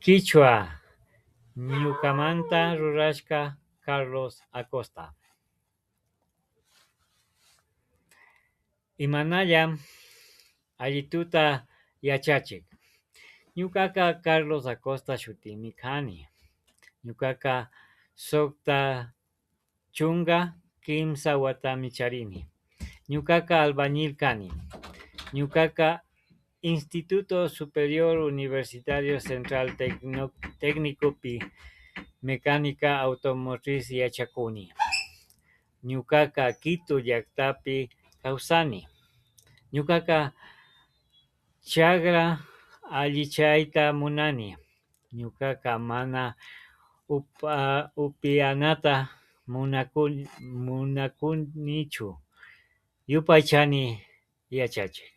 Kichwa ñukamanta rurashka Carlos Acosta. Imanalla alli tuta yachachik. Ñukaka Carlos Acosta shutimi kani. Ñukaka 63 watami charini. Ñukaka albañil kani. Ñukaka Instituto Superior Universitario Central Tecnicopi Mecánica Automotriz yachakuni. Ñukaka Quito llaktapi kawsani. Ñukaka chagra allichayta munani. Ñukaka mana upiyanata munakunichu. Yupaychani yachachik.